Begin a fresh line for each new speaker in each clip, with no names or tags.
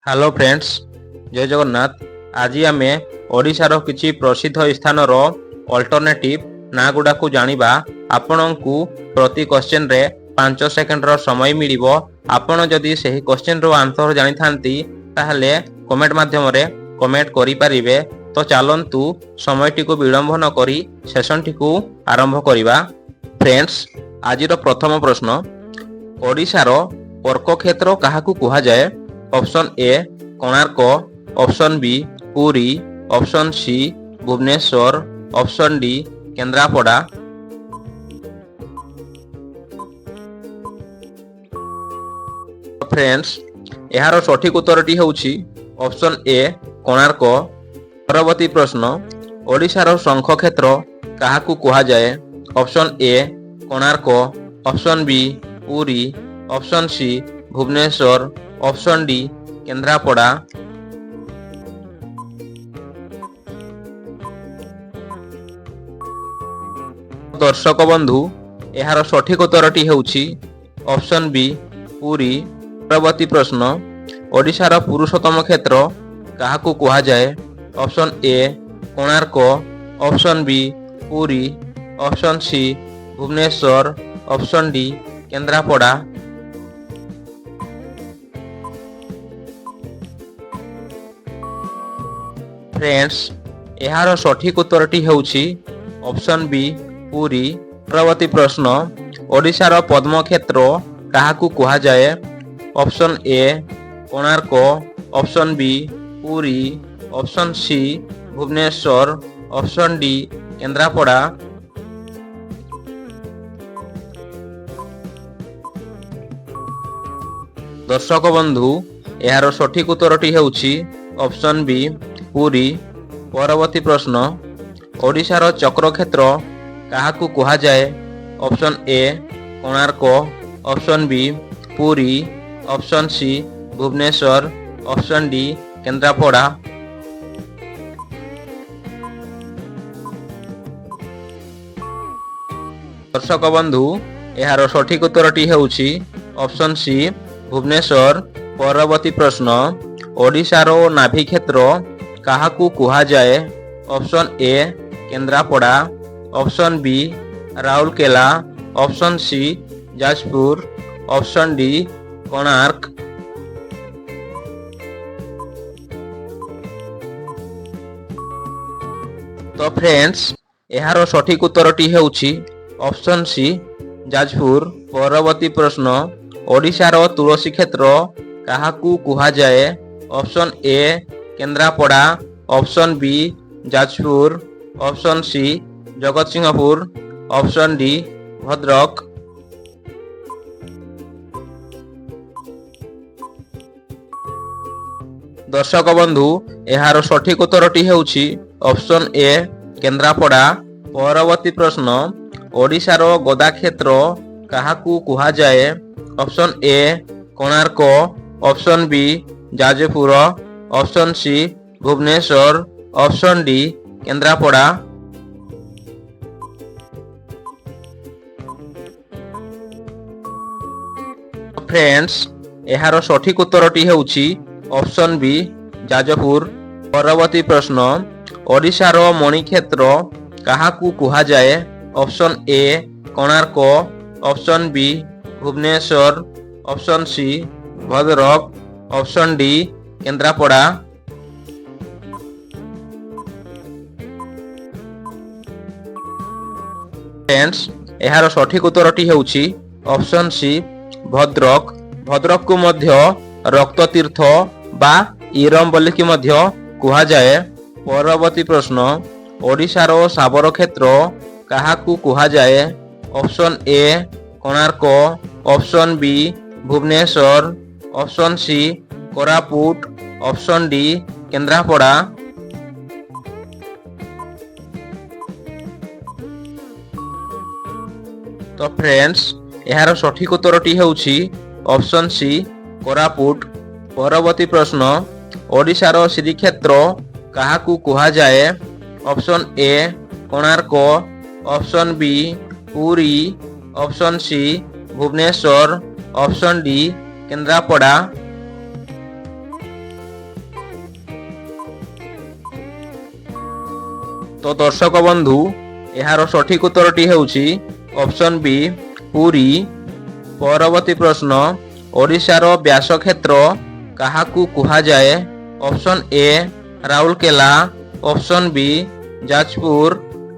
Hello friends, ଜୟ ଜଗନ୍ନାଥ। ଆଜି ଆମେ ଓଡ଼ିଶାର କିଛି ପ୍ରସିଦ୍ଧ ସ୍ଥାନର ଅଲ୍ଟରନେଟିଭ୍ ନାଁ ଗୁଡ଼ାକୁ ଜାଣିବା। ଆପଣଙ୍କୁ ପ୍ରତି କ୍ୱେଶ୍ଚନରେ 5 ସେକେଣ୍ଡର ସମୟ ମିଳିବ। ଆପଣ ଯଦି ସେହି କ୍ୱେଶ୍ଚନର ଆନ୍ସର ଜାଣିଥାନ୍ତି, ତାହେଲେ କମେଣ୍ଟ ମାଧ୍ୟମରେ କମେଣ୍ଟ କରିପାରିବେ। ତ ଚାଲନ୍ତୁ, ସମୟଟିକୁ ବିଳମ୍ବ ନ କରି ସେସନଟିକୁ ଆରମ୍ଭ କରିବା। ଫ୍ରେଣ୍ଡସ୍, ଆଜିର ପ୍ରଥମ ପ୍ରଶ୍ନ: ଓଡ଼ିଶାର ଅର୍କକ୍ଷେତ୍ର କାହାକୁ କୁହାଯାଏ? Option A Konark, option B Puri, option C Bhubaneswar, option D Kendrapara. Friends, ଏହାର ସଠିକ ଉତ୍ତରଟି ହେଉଛି ଅପସନ୍ ଏ କୋଣାର୍କ। ପରବର୍ତ୍ତୀ ପ୍ରଶ୍ନ: ଓଡ଼ିଶାର ଶଙ୍ଖ କ୍ଷେତ୍ର କାହାକୁ କୁହାଯାଏ? Option A Konark, option B Puri, option C Bhubaneswar, option D Kendrapara. ଦର୍ଶକ ବନ୍ଧୁ, ଏହାର ସଠିକ ଉତ୍ତରଟି ହେଉଛି ଅପସନ୍ ବି ପୁରୀ। ପରବର୍ତ୍ତୀ ପ୍ରଶ୍ନ: ଓଡ଼ିଶାର ପୁରୁଷୋତ୍ତମ କ୍ଷେତ୍ର କାହାକୁ କୁହାଯାଏ? Option A Konark, option B Puri, option C Bhubaneswar, option D Kendrapara. Friends, ଏହାର ସଠିକ ଉତ୍ତରଟି ହେଉଛି ଅପସନ୍ ବି ପୁରୀ। ପରବର୍ତ୍ତୀ ପ୍ରଶ୍ନ: ଓଡ଼ିଶାର ପଦ୍ମକ୍ଷେତ୍ର କାହାକୁ କୁହାଯାଏ? Option A Konark, option B Puri, option C Bhubaneswar, option D Kendrapara. ଦର୍ଶକ ବନ୍ଧୁ, ଏହାର ସଠିକ ଉତ୍ତରଟି ହେଉଛି ଅପସନ୍ ବି ପୁରୀ। ପରବର୍ତ୍ତୀ ପ୍ରଶ୍ନ: ଓଡ଼ିଶାର ଚକ୍ରକ୍ଷେତ୍ର କାହାକୁ କୁହାଯାଏ? Option A Konark, option B Puri, option C Bhubaneswar, option D Kendrapara. ଦର୍ଶକ ବନ୍ଧୁ, ଏହାର ସଠିକ ଉତ୍ତରଟି ହେଉଛି ଅପସନ୍ ସି ଭୁବନେଶ୍ୱର। ପରବର୍ତ୍ତୀ ପ୍ରଶ୍ନ: ଓଡ଼ିଶାର ନାଭି କ୍ଷେତ୍ର କାହାକୁ କୁହାଯାଏ? Option A Kendrapara, option B Rourkela, option C Jajpur, option D Konark. ତ ଫ୍ରେଣ୍ଡସ୍, ଏହାର ସଠିକ ଉତ୍ତରଟି ହେଉଛି ଅପସନ୍ ସି ଯାଜପୁର। ପରବର୍ତ୍ତୀ ପ୍ରଶ୍ନ: ଓଡ଼ିଶାର ତୁଳସୀ କ୍ଷେତ୍ର କାହାକୁ କୁହାଯାଏ? Option A Kendrapara, option B Jajpur, option C Jagatsinghpur, option D Bhadrak. ଦର୍ଶକ ବନ୍ଧୁ, ଏହାର ସଠିକ ଉତ୍ତରଟି ହେଉଛି ଅପସନ୍ ଏ କେନ୍ଦ୍ରାପଡ଼ା। ପରବର୍ତ୍ତୀ ପ୍ରଶ୍ନ: ଓଡ଼ିଶାର ଗଦାକ୍ଷେତ୍ର କାହାକୁ କୁହାଯାଏ? Option A Konark, option B Jajpur, option C Bhubaneswar, option D Kendrapara. Friends, ଏହାର ସଠିକ ଉତ୍ତରଟି ହେଉଛି ଅପସନ୍ ବି ଯାଜପୁର। ପରବର୍ତ୍ତୀ ପ୍ରଶ୍ନ: ଓଡ଼ିଶାର ମଣିକ୍ଷେତ୍ର କାହାକୁ କୁହାଯାଏ? Option A Konark, option B Bhubaneswar, option C Bhadrak, option D Kendrapara. Friends, ଏହାର ସଠିକ ଉତ୍ତରଟି ହେଉଛି ଅପସନ୍ ସି ଭଦ୍ରକ। ଭଦ୍ରକକୁ ମଧ୍ୟ ରକ୍ତତୀର୍ଥ ବା ଇରମ ବୋଲିକି ମଧ୍ୟ କୁହାଯାଏ। ପରବର୍ତ୍ତୀ ପ୍ରଶ୍ନ: ଓଡ଼ିଶାର ଶାବର କ୍ଷେତ୍ର କାହାକୁ କୁହାଯାଏ? Option A Konark, option B Bhubaneswar, option C Koraput, option D Kendrapara. ତ ଫ୍ରେଣ୍ଡସ୍, ଏହାର ସଠିକ ଉତ୍ତରଟି ହେଉଛି ଅପସନ୍ ସି କୋରାପୁଟ। ପରବର୍ତ୍ତୀ ପ୍ରଶ୍ନ: ଓଡ଼ିଶାର ଶ୍ରୀକ୍ଷେତ୍ର କାହାକୁ କୁହାଯାଏ? Option A Konark, option B Puri, option C Bhubaneswar, option D Kendrapara. ତ ଦର୍ଶକ ବନ୍ଧୁ, ଏହାର ସଠିକ ଉତ୍ତରଟି ହେଉଛି ଅପସନ୍ ବି ପୁରୀ। ପରବର୍ତ୍ତୀ ପ୍ରଶ୍ନ, ଓଡ଼ିଶାର ବ୍ୟାସକ୍ଷେତ୍ର କାହାକୁ କୁହାଯାଏ? Option A Rourkela, option B Jajpur,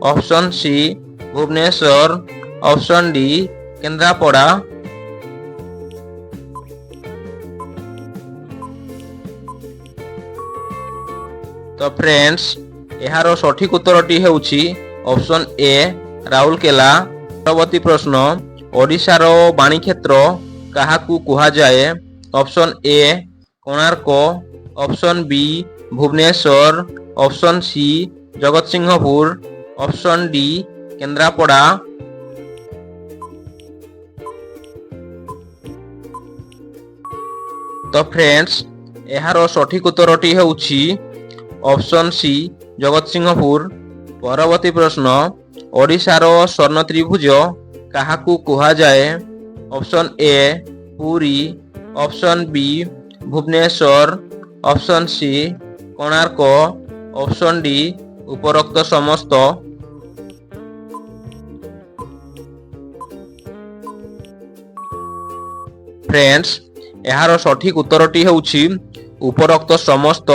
option C Bhubaneswar, option D Kendrapara. ତ ଫ୍ରେଣ୍ଡସ୍, ଏହାର ସଠିକ ଉତ୍ତରଟି ହେଉଛି ଅପସନ୍ ଏ ରାଉରକେଲା। ପରବର୍ତ୍ତୀ ପ୍ରଶ୍ନ, ଓଡ଼ିଶାର ବାଣୀକ୍ଷେତ୍ର କାହାକୁ କୁହାଯାଏ? Option A Konark, option B Bhubaneswar, option C Jagatsinghpur, option D Kendrapara. ତ ଫ୍ରେଣ୍ଡସ୍, ଏହାର ସଠିକ ଉତ୍ତରଟି ହେଉଛି ଅପସନ୍ ସି ଜଗତସିଂହପୁର। ପରବର୍ତ୍ତୀ ପ୍ରଶ୍ନ, ଓଡ଼ିଶାର ସ୍ୱର୍ଣ୍ଣ ତ୍ରିଭୁଜ କାହାକୁ କୁହାଯାଏ? Option A Puri, option B Bhubaneswar, option C Konark, option D ଉପରୋକ୍ତ ସମସ୍ତ। ଫ୍ରେଣ୍ଡସ୍, ଏହାର ସଠିକ ଉତ୍ତରଟି ହେଉଛି ଉପରୋକ୍ତ ସମସ୍ତ,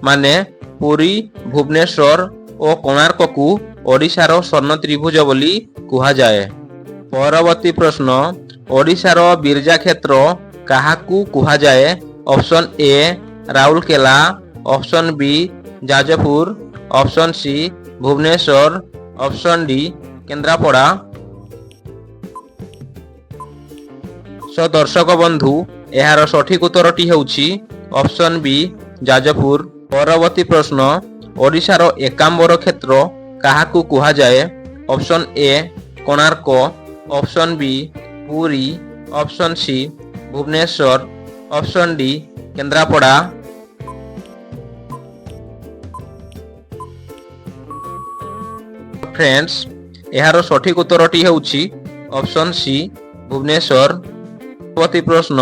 ମାନେ ପୁରୀ, ଭୁବନେଶ୍ୱର ଓ କୋଣାର୍କକୁ ଓଡ଼ିଶାର ସ୍ୱର୍ଣ୍ଣ ତ୍ରିଭୁଜ ବୋଲି କୁହାଯାଏ। ପରବର୍ତ୍ତୀ ପ୍ରଶ୍ନ, ଓଡ଼ିଶାର ବିରଜା କ୍ଷେତ୍ର କାହାକୁ କୁହାଯାଏ? Option A Rourkela, option B Jajpur, option C Bhubaneswar, option D Kendrapara. Show ଦର୍ଶକ ବନ୍ଧୁ, ଏହାର ସଠିକ ଉତ୍ତରଟି ହେଉଛି ଅପସନ୍ ବି ଯାଜପୁର। ପରବର୍ତ୍ତୀ ପ୍ରଶ୍ନ, ଓଡ଼ିଶାର ଏକାମ୍ବର କ୍ଷେତ୍ର କାହାକୁ କୁହାଯାଏ? Option A Konark, option B Puri, option C Bhubaneswar, option D Kendrapara. Friends, ଏହାର ସଠିକ ଉତ୍ତରଟି ହେଉଛି ଅପସନ୍ ସି ଭୁବନେଶ୍ୱର। ପରବର୍ତ୍ତୀ ପ୍ରଶ୍ନ,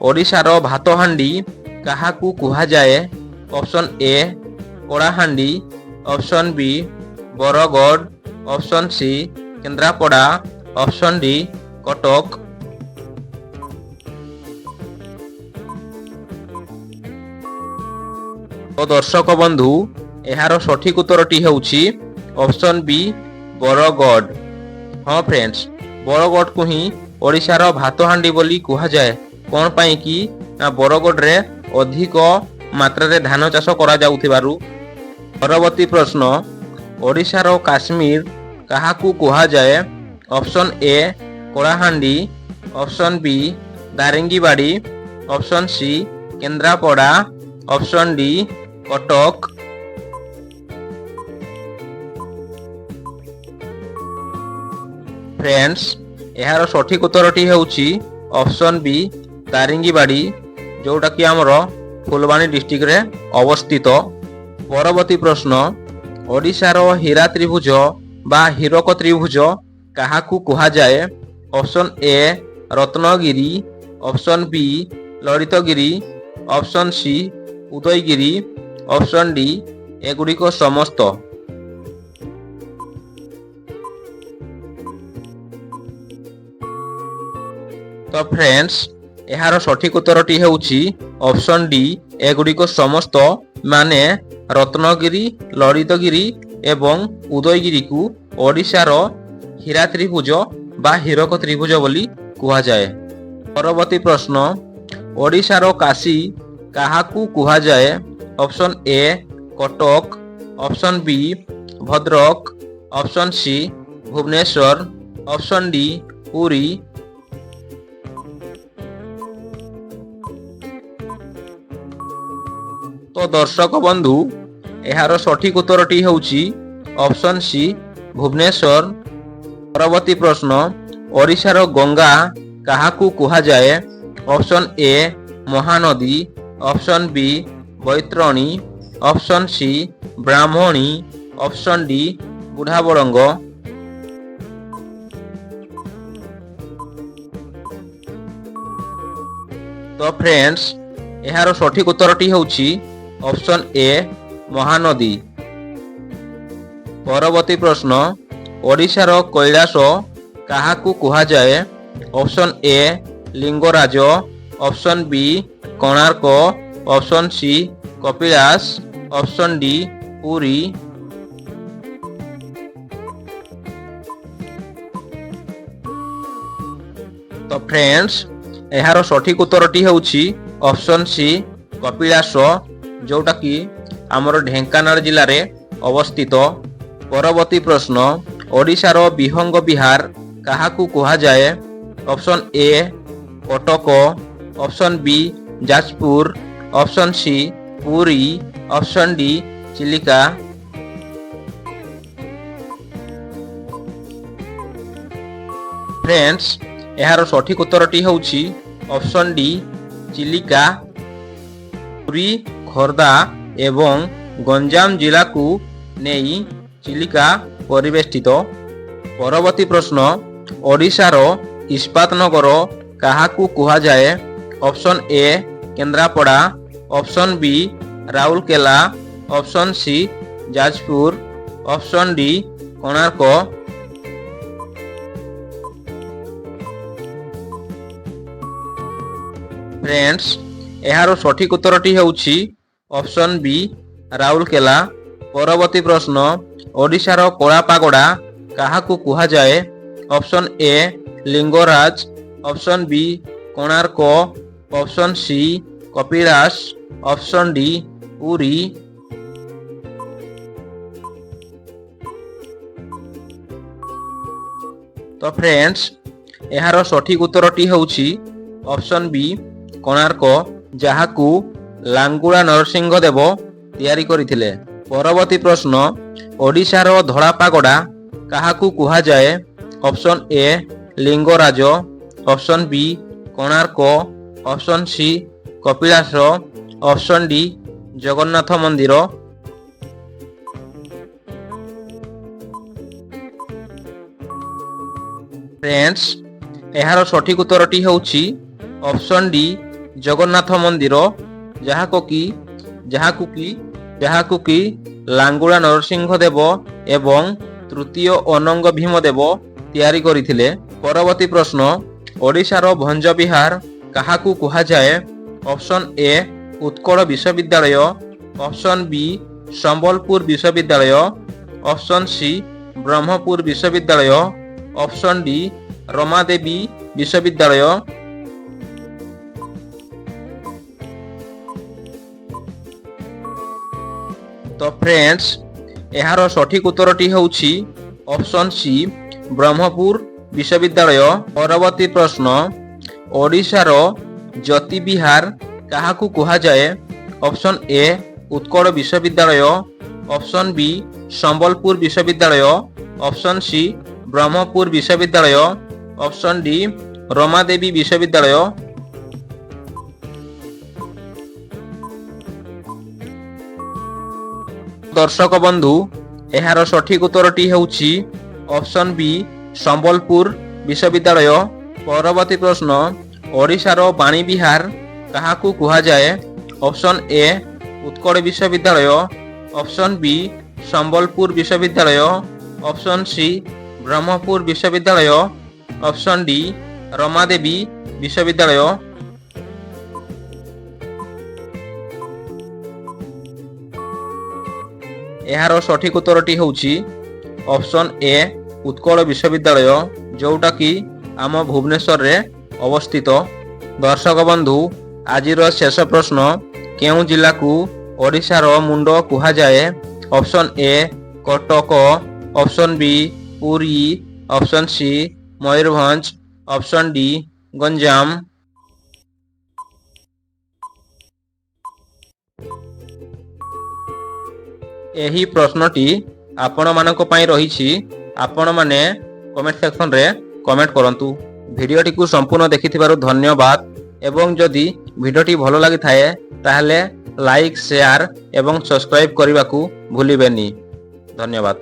ଓଡ଼ିଶାର ଭାତହାଣ୍ଡି କାହାକୁ କୁହାଯାଏ? Option A Kalahandi, option B Bargarh, option C Kendrapara, option D Cuttack. ତ ଦର୍ଶକ ବନ୍ଧୁ, ଏହାର ସଠିକ ଉତ୍ତରଟି ହେଉଛି ଅପସନ୍ ବି ବରଗଡ଼। ହଁ ଫ୍ରେଣ୍ଡସ୍, ବରଗଡ଼କୁ ହିଁ ଓଡ଼ିଶାର ଭାତହାଣ୍ଡି ବୋଲି କୁହାଯାଏ। କ'ଣ ପାଇଁ କି ନା ବରଗଡ଼ରେ ଅଧିକ ମାତ୍ରାରେ ଧାନ ଚାଷ କରାଯାଉଥିବାରୁ। ପରବର୍ତ୍ତୀ ପ୍ରଶ୍ନ, ଓଡ଼ିଶାର କାଶ୍ମୀର କାହାକୁ କୁହାଯାଏ? Option A Kalahandi, option B Daringbadi, option C Kendrapara, option D Cuttack. Friends, ଏହାର ସଠିକ ଉତ୍ତରଟି ହେଉଛି ଅପସନ୍ ବି ଦାରିଙ୍ଗିବାଡ଼ି, ଯୋଉଟାକି ଆମର ଫୁଲବାଣୀ ଡିଷ୍ଟ୍ରିକ୍ଟରେ ଅବସ୍ଥିତ। ପରବର୍ତ୍ତୀ ପ୍ରଶ୍ନ, ଓଡ଼ିଶାର ହୀରା ତ୍ରିଭୁଜ ବା ହୀରକ ତ୍ରିଭୁଜ କାହାକୁ କୁହାଯାଏ? Option A Ratnagiri, option B Lalitgiri, option C Udayagiri, option D ଏଗୁଡ଼ିକ ସମସ୍ତ। ତ ଫ୍ରେଣ୍ଡସ୍, ଏହାର ସଠିକ ଉତ୍ତରଟି ହେଉଛି ଅପସନ୍ ଡି ଏଗୁଡ଼ିକ ସମସ୍ତ, ମାନେ ରତ୍ନଗିରି, ଲଳିତଗିରି ଏବଂ ଉଦୟଗିରିକୁ ଓଡ଼ିଶାର ହୀରା ତ୍ରିଭୁଜ ବା ହୀରକ ତ୍ରିଭୁଜ ବୋଲି କୁହାଯାଏ। ପରବର୍ତ୍ତୀ ପ୍ରଶ୍ନ, ଓଡ଼ିଶାର କାଶୀ କାହାକୁ କୁହାଯାଏ? Option A Cuttack, option B Bhadrak, option C Bhubaneswar, option D Puri. ତ ଦର୍ଶକ ବନ୍ଧୁ, ଏହାର ସଠିକ ଉତ୍ତରଟି ହେଉଛି ଅପସନ୍ ସି ଭୁବନେଶ୍ୱର। ପରବର୍ତ୍ତୀ ପ୍ରଶ୍ନ, ଓଡ଼ିଶାର ଗଙ୍ଗା କାହାକୁ କୁହାଯାଏ? Option A Mahanadi, option B Baitarani, option C Brahmani, option D Budhabalanga. ତ ଫ୍ରେଣ୍ଡସ୍, ଏହାର ସଠିକ ଉତ୍ତରଟି ହେଉଛି ଅପସନ୍ ଏ ମହାନଦୀ। ପରବର୍ତ୍ତୀ ପ୍ରଶ୍ନ, ଓଡ଼ିଶାର କୈଳାସ କାହାକୁ କୁହାଯାଏ? Option A Lingaraj, option B Konark, option C Kapilash, option D Puri. ତ ଫ୍ରେଣ୍ଡସ୍, ଏହାର ସଠିକ ଉତ୍ତରଟି ହେଉଛି ଅପସନ୍ ସି କପିଳାସ, ଯୋଉଟାକି ଆମର ଢେଙ୍କାନାଳ ଜିଲ୍ଲାରେ ଅବସ୍ଥିତ। ପରବର୍ତ୍ତୀ ପ୍ରଶ୍ନ, ଓଡ଼ିଶାର ବିହଙ୍ଗ ବିହାର କାହାକୁ କୁହାଯାଏ? Option A Cuttack, option B Jajpur, option C Puri, option D Chilika. Friends, ଏହାର ସଠିକ ଉତ୍ତରଟି ହେଉଛି ଅପସନ୍ ଡି ଚିଲିକା। ପୁରୀ, ଖୋର୍ଦ୍ଧା ଏବଂ ଗଞ୍ଜାମ ଜିଲ୍ଲାକୁ ନେଇ ଚିଲିକା ପରିବେଷ୍ଟିତ। ପରବର୍ତ୍ତୀ ପ୍ରଶ୍ନ, ଓଡ଼ିଶାର ଇସ୍ପାତ ନଗର କାହାକୁ କୁହାଯାଏ? Option A Kendrapara, option B Rourkela, option C Jajpur, option D Konark. Friends, ଏହାର ସଠିକ ଉତ୍ତରଟି ହେଉଛି ଅପସନ୍ ବି ରାଉରକେଲା। ପରବର୍ତ୍ତୀ ପ୍ରଶ୍ନ, ଓଡ଼ିଶାର କଳା ପାଗୋଡ଼ା କାହାକୁ କୁହାଯାଏ? Option A Lingaraj, option B Konark, option C Kapilash, option D Puri. ତ ଫ୍ରେଣ୍ଡସ୍, ଏହାର ସଠିକ ଉତ୍ତରଟି ହେଉଛି ଅପସନ୍ ବି କୋଣାର୍କ, ଯାହାକୁ ଲାଙ୍ଗୁଳା ନରସିଂହ ଦେବ ତିଆରି କରିଥିଲେ। ପରବର୍ତ୍ତୀ ପ୍ରଶ୍ନ, ଓଡ଼ିଶାର ଧଳା ପାଗୋଡ଼ା କାହାକୁ କୁହାଯାଏ? Option A Lingaraj, option B Konark, option C Kapilash, option D Jagannath ମନ୍ଦିର। ଫ୍ରେଣ୍ଡସ୍, ଏହାର ସଠିକ ଉତ୍ତରଟି ହେଉଛି ଅପସନ୍ ଡି ଜଗନ୍ନାଥ ମନ୍ଦିର, ଯାହାକୁ କି ଲାଙ୍ଗୁଳା ନରସିଂହ ଦେବ ଏବଂ ତୃତୀୟ ଅନଙ୍ଗ ଭୀମ ଦେବ ତିଆରି କରିଥିଲେ। ପରବର୍ତ୍ତୀ ପ୍ରଶ୍ନ, ଓଡ଼ିଶାର ଭଞ୍ଜବିହାର କାହାକୁ କୁହାଯାଏ? ଅପସନ୍ ଏ ଉତ୍କଳ ବିଶ୍ୱବିଦ୍ୟାଳୟ, ଅପସନ୍ ବି ସମ୍ବଲପୁର ବିଶ୍ୱବିଦ୍ୟାଳୟ, ଅପସନ୍ ସି ବ୍ରହ୍ମପୁର ବିଶ୍ୱବିଦ୍ୟାଳୟ, ଅପସନ୍ ଡି ରମାଦେବୀ ବିଶ୍ୱବିଦ୍ୟାଳୟ। ତ ଫ୍ରେଣ୍ଡସ୍, ଏହାର ସଠିକ ଉତ୍ତରଟି ହେଉଛି ଅପସନ୍ ସି ବ୍ରହ୍ମପୁର ବିଶ୍ୱବିଦ୍ୟାଳୟ। ପରବର୍ତ୍ତୀ ପ୍ରଶ୍ନ, ଓଡ଼ିଶାର ଜ୍ୟୋତିବିହାର କାହାକୁ କୁହାଯାଏ? ଅପସନ୍ ଏ ଉତ୍କଳ ବିଶ୍ୱବିଦ୍ୟାଳୟ, ଅପସନ୍ ବି ସମ୍ବଲପୁର ବିଶ୍ୱବିଦ୍ୟାଳୟ, ଅପସନ୍ ସି ବ୍ରହ୍ମପୁର ବିଶ୍ୱବିଦ୍ୟାଳୟ, ଅପସନ୍ ଡି ରମାଦେବୀ ବିଶ୍ୱବିଦ୍ୟାଳୟ। ଦର୍ଶକ ବନ୍ଧୁ, ଏହାର ସଠିକ ଉତ୍ତରଟି ହେଉଛି ଅପସନ୍ ବି ସମ୍ବଲପୁର ବିଶ୍ୱବିଦ୍ୟାଳୟ। ପରବର୍ତ୍ତୀ ପ୍ରଶ୍ନ, ଓଡ଼ିଶାର ବାଣୀବିହାର କାହାକୁ କୁହାଯାଏ? ଅପସନ୍ ଏ ଉତ୍କଳ ବିଶ୍ୱବିଦ୍ୟାଳୟ, ଅପସନ୍ ବି ସମ୍ବଲପୁର ବିଶ୍ୱବିଦ୍ୟାଳୟ, ଅପସନ୍ ସି ବ୍ରହ୍ମପୁର ବିଶ୍ୱବିଦ୍ୟାଳୟ, ଅପସନ୍ ଡି ରମାଦେବୀ ବିଶ୍ୱବିଦ୍ୟାଳୟ। ଏହାର ସଠିକ ଉତ୍ତରଟି ହେଉଛି ଅପସନ୍ ଏ ଉତ୍କଳ ବିଶ୍ୱବିଦ୍ୟାଳୟ, ଯୋଉଟାକି ଆମ ଭୁବନେଶ୍ୱରରେ ଅବସ୍ଥିତ। ଦର୍ଶକ ବନ୍ଧୁ, ଆଜିର ଶେଷ ପ୍ରଶ୍ନ, କେଉଁ ଜିଲ୍ଲାକୁ ଓଡ଼ିଶାର ମୁଣ୍ଡ କୁହାଯାଏ? Option A Cuttack, option B Puri, option C Mayurbhanj, option D Ganjam. ଏହି ପ୍ରଶ୍ନଟି ଆପଣମାନଙ୍କ ପାଇଁ ରହିଛି। ଆପଣମାନେ କମେଣ୍ଟ ସେକ୍ସନରେ କମେଣ୍ଟ କରନ୍ତୁ। ଭିଡ଼ିଓଟିକୁ ସମ୍ପୂର୍ଣ୍ଣ ଦେଖିଥିବାରୁ ଧନ୍ୟବାଦ ଏବଂ ଯଦି ଭିଡ଼ିଓଟି ଭଲ ଲାଗିଥାଏ, ତାହେଲେ ଲାଇକ୍, ସେୟାର ଏବଂ ସବସ୍କ୍ରାଇବ୍ କରିବାକୁ ଭୁଲିବେନି। ଧନ୍ୟବାଦ।